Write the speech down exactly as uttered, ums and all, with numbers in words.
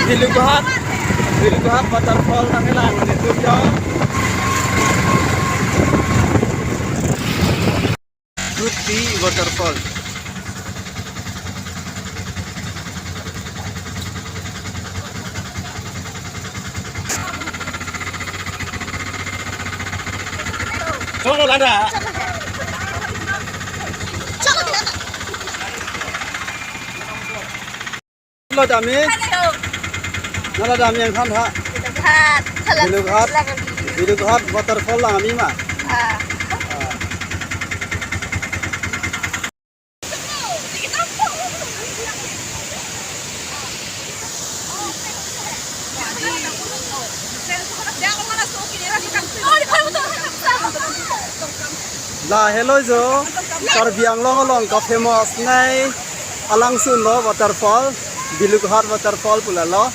Bilughat, Bilughat waterfall nangkelang di Tuliang. Fruit Tea Waterfall. Cholo lada. Lo dam-i. Hello. Nala dam-i angkhan ha. Bilughat. Bilughat. Bilughat waterfall lang ami ma. Ah. Ah. Lahelo jo, Karbi Anglong along ka-famous nai alangsun lo waterfall, Bilughat waterfall pu lalo.